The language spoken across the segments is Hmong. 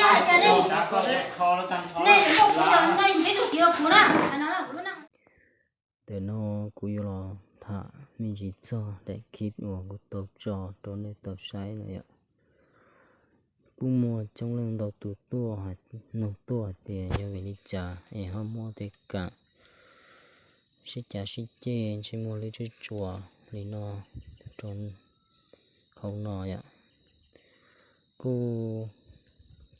Ntawm no kuv yuav los tham me ntsis txog daim clip uas kuv tau tso rau nej tau saib no yom. Kuj muaj coob leej ntau tus tuaj, nug tuaj hais tias yog vim li cas es ho muaj tej kam sib cav sib ceg ntsej muag lwj tswb tsuas li no rau hauv no yom. Kuj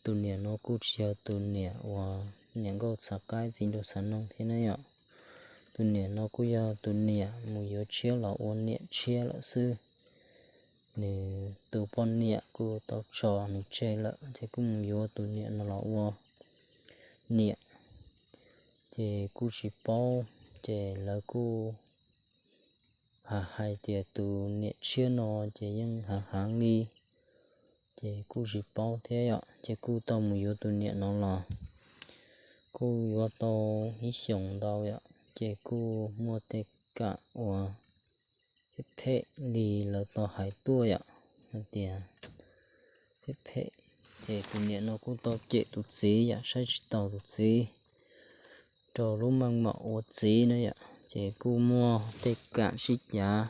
tus niam no kuj tsis yog tus niam uas niam nkauj txhav qaib txiv nraug txhav noog thiab na yom. Tus niam no kuj yog tus niam mus yuav tshiab los ua niam tshiab lawm xwb. Nws tus poj niam kuj tau tso nws tseg lawm ces kuj mus yuav tus niam no los ua niam. Ces kuj tsis paub, ces lawv kuj hais tias tus niam tshiab no ces yeej heev heev li, ces kuj tsis paub thiab yom, ces kuj tau mus yuav tus niam no los. Kuj yuav tau ib xyoos ntau yom, ces kuj muaj tej kam uas phem phem li lawv tau hais tuaj yom, hais tias phem phem. Ces tus niam no kuj tau cem tus txiv yom, saib tsis taus tus txiv rau lub meej mom ua txiv na yom, ces kuj muaj tej kam sib cav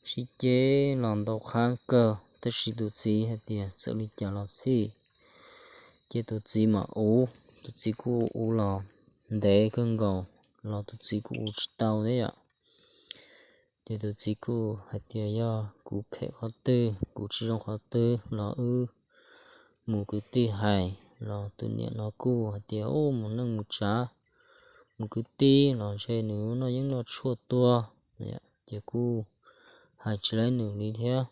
sib ceg los ntau qhab kawg, tab sis tus txiv hais tias txawm li cas los xij, ces tus txiv mam ua, tus txiv kuj ua los ntev kawg nkaus los tus txiv kuj ua tsis tau thiab yom. Ces tus txiv kuj hais tias yog kuv phem qhov twg, kuv tsis zoo qhov twg los wb mus kwv tij hais. Los tus niam no kuj hais tias ub, mus neej mus tsav, mus kwv tij los ntshe nws noj yeeb noj tshuaj tuag. Ces kuj hais tsis laib nws li thiab.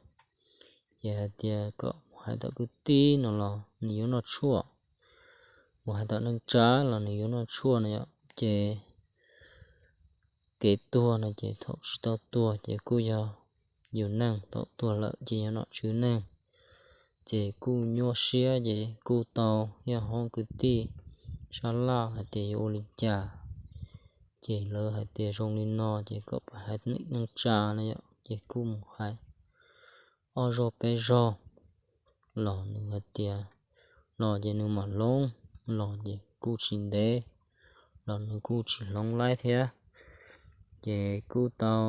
Ces hais tias kom mus hais tom kwv tij no los nws yuav noj tshuaj, mus hais tom neej tsa los nws yuav noj tshuaj no yom. Ces kev tuag no ces thaum tsis tau tuag ces kuj yog yus neej, thaum tuag lawm ces yog nom tswv neej. Ces kuj nyuaj siab ces kuj tau yog hoob kwv tij sab laj hais tias yuav ua li cas. Ces lawv hais tias zoo li no ces kom pab hais neej tsa no yom, ces kuj mus hais ob zaug peb zaug los nws hais tias los ces nws mam hloov, los ces kuj tsis ntev los nws kuj tsis hloov laib thiab. Ces kuj tau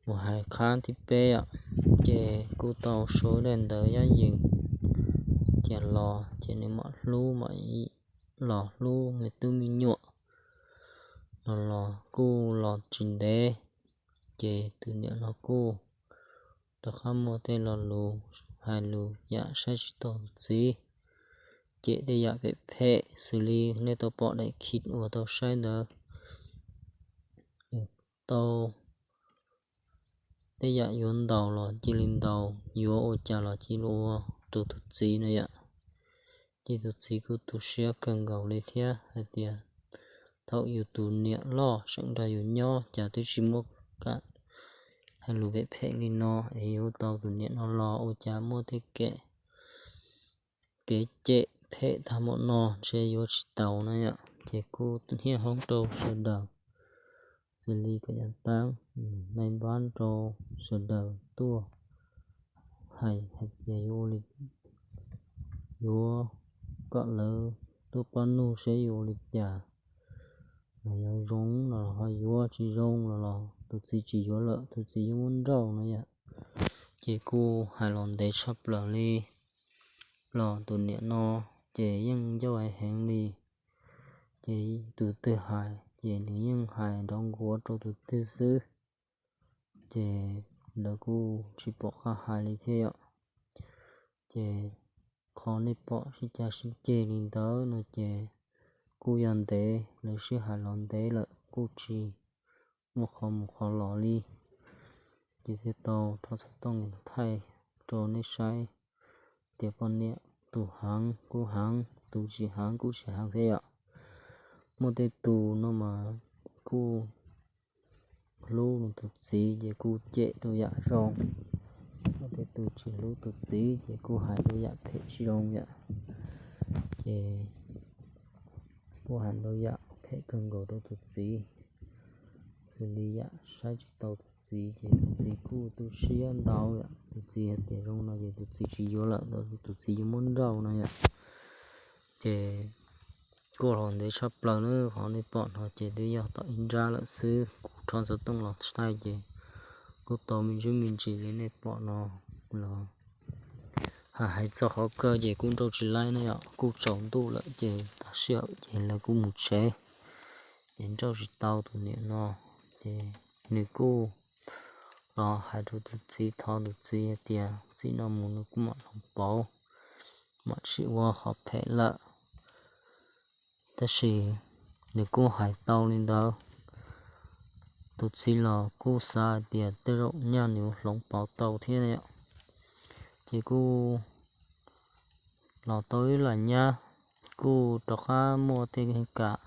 mus hais qhab thib peb os, ces kuj tau sau daim ntawv yaj yeem tias los ces nws mam hlub, mam los hlub me tub me nyuam no los kuj los tsis ntev, ces tus niam no kuj rov qab muaj tej lo lus hais lus yam saib tsis taus tus txiv, cem tej yam phem phem xws li nej tau pom daim khib uas tau saib ntawd. Tau tej yam yuav ntaus los cia li ntaus, yuav ua cas los cia li ua rau tus txiv no yom. Ces tus txiv kuj tu siab kawg nkaus li thiab hais tias thaum yus tus niam loj seem nrog yus nyob cas twb tsis muaj kam hais lus phem phem li no, es yuav tau tus niam no los ua cas muaj tej kev kev cem phem tag npaum no ntshe yuav tsis taus na yom. Ces kuj hiaj hoob rau sawv daws, xws li kom yav taab nai npab rau sawv daws tuaj hais hais tias yuav ua li, yuav kom lawv tuaj pab nug seb yuav ua li cas, los yuav zoo los ho yuav tsis zoo los los tus txiv tsis yuav lawm, tus txiv yeej muab nrauj no yom. Ces kuj hais los ntev tshaj plaws li, los tus niam no ces yeej ncauj heev heev li. Ces tus twg hais ces nws yeej hais nrov nkuav rau tus twg xwb. Ces lawv kuj tsis pom qab hais li thiab yom. Ces qhov nej pom sib cav sib ceg li ntawd no ces kuj yog ntev, lawv sib hais los ntev lawm kuj tsis muaj qhov mus qhov los li. Ces thiaj tau rho xov tooj thaij rau nej saib tias poj niam tus heev kuj heev, tus tsis heev kuj tsis heev thiab yom. Muaj tej tus no mas kuj hlub nws tus txiv ces kuj cem rau yam zoo, muaj tej tus tsis hlub tus txiv ces kuj hais rau yam phem tsis zoo yom. Ces kuj hais rau yam phem kawg nkaus rau tus txiv, xws li yam saib tsis taus tus txiv ces tus txiv kuj tu siab ntau yom. Tus txiv hais tias zoo no ces tus txiv tsis yuav lawm, tus txiv yuav muab nrauj no yom. Ces kuj los ntev tshaj plaws na, qhov nej pom no ces twb yog tom ib nrab lawm xwb. Kuv rho xov tooj los saib ces kuj tau me ntsis me ntsis li nej pom no los. Hais txog qhov kawg ces kuj nrauj tsis laib na yom, kuj tsaus ntuj lawm ces tag sij hawm ces lawv kuj mus tsev, ces nrauj tsis tau tus niam no. Ces nws kuj los hais rau tus txiv, thov tus txiv hais tias txij no mus nws kuj mam hloov pauv, mam tsis ua qhov phem lawm. Tab sis nws kuj hais tau li ntawd, tus txiv los kuj xav hais tias tej zaum nyaj nws hloov pauv tau thiab yom. Ces kuj los tau ib lam nyab, kuj rov qab muaj tej kam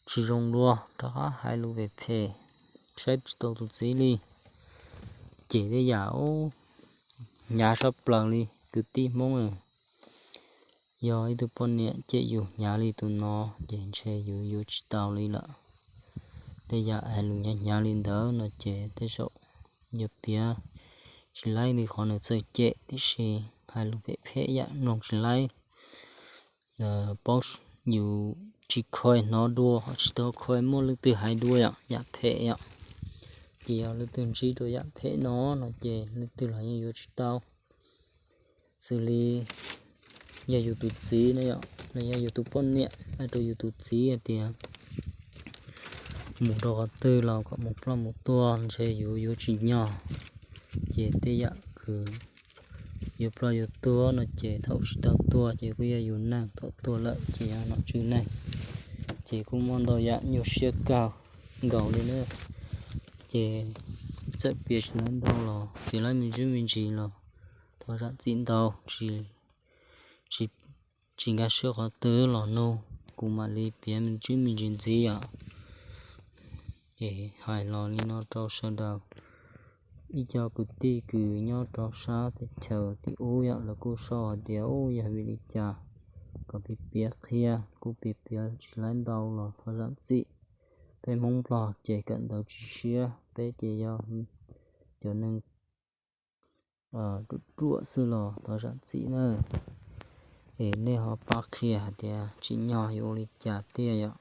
tsis zoo dua, rov qab hais lus phem phem, saib tsis taus tus txiv li. Ces tej yam hnyav sab plaws li kwv tij Hmoob, yog ib tug poj niam cem yus hnyav li tus no ces ntshe yus yuav tsis tau li lawm. Tej yam hais lus hnyav hnyav li ntawd no ces tej zaum yuav piav tsis laib li qhov nws txawj cem, tiam sis hais lus phem phem yam mloog tsis laib, paub, yus tsis khuv hnov dua, tsis tau khuv muaj leej twg hais dua yom, yam phem yom. Ces yog leej twg ntsib rau yam phem no no ces leej twg los yeej yuav tsis tau. Xws li yog yus tus txiv no yom, los yog yus tus poj niam hais rau yus tus txiv hais tias mus rau qhov twg los kom mus ploj mus tuag ntshe yus yuav tsis nyog. Ces tej yam kws yuav ploj yuav tuag no ces thaum tsis tau tuag ces kuj yog yus neeg, thaum tuag lawm ces yog nom tswv neeg. Ces kuj muaj ntau yam nyuaj siab kawg nkaus li na. Ces txawm piav tsis laib ntau los piav laib me ntsis me ntsis los thov zam txim ntau, tsis, tsis nkag siab qhov twg los nug, kuv mam li piav me ntsis me ntsis ntxiv yom. Es hais los li no rau sawv daws, ib co kwv tij kws nyob rau sab teb chaws tim ub yom, lawv kuj sau hais tias ub yog vim li cas kom piav piav qhia, kuj piav piav tsis laib ntau los thov zam txim. Peb Hmoob Nplog ces kawm ntawv tsis siab, peb ces yog cov neeg ruam ruam xwb los thov zam txim na. Es nej ho pab qhia hais tias tsim nyog yuav ua li cas tiag yom.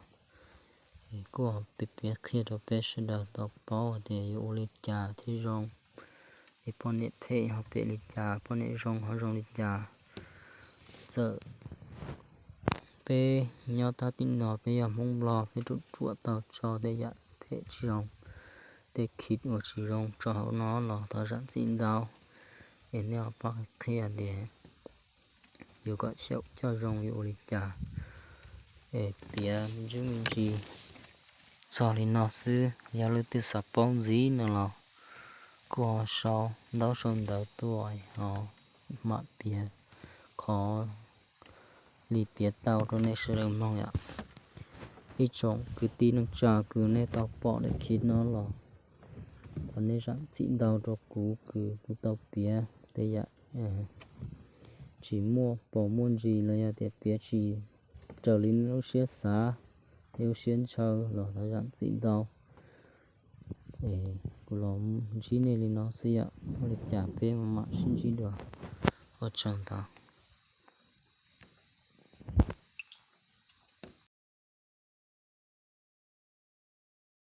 Es kuj piav piav qhia rau peb sawv daws tau paub hais tias yuav ua li cas thiaj zoo, es poj niam phem ho phem li cas, poj niam zoo ho zoo li cas. Txawm peb nyob tab tim no peb yog Hmoob Nplog, peb ruam ruam tau tso tej yam phem tsis zoo, tej khiv uas tsis zoo tso hauv no los thov zam txim ntau. Es nej ho pab qhia tias yuav kom xyaum coj zoo yuav ua li cas. Es piav me ntsis me ntsis txog li no xwb, yog leej twg xav paub ntxiv no los kuj ho sau ntaub sau ntawv tuaj ho mam piav qhov li piav tau rau nej sawv daws mloog yom. Ib tsoom kwv tij neej tsa kws nej tau pom daim khiv no los thov nej zam txim ntau rau kuv kws kuv tau piav tej yam tsis muaj paus muaj ntsis los yog tias piav tsis raws li nej lub siab xav, nej lub siab ntshaw los thov zam txim ntau. Es kuv los ntsib nej li no xwb yom, ua li cas peb mam sib ntsib dua. Ua tsaug ntau.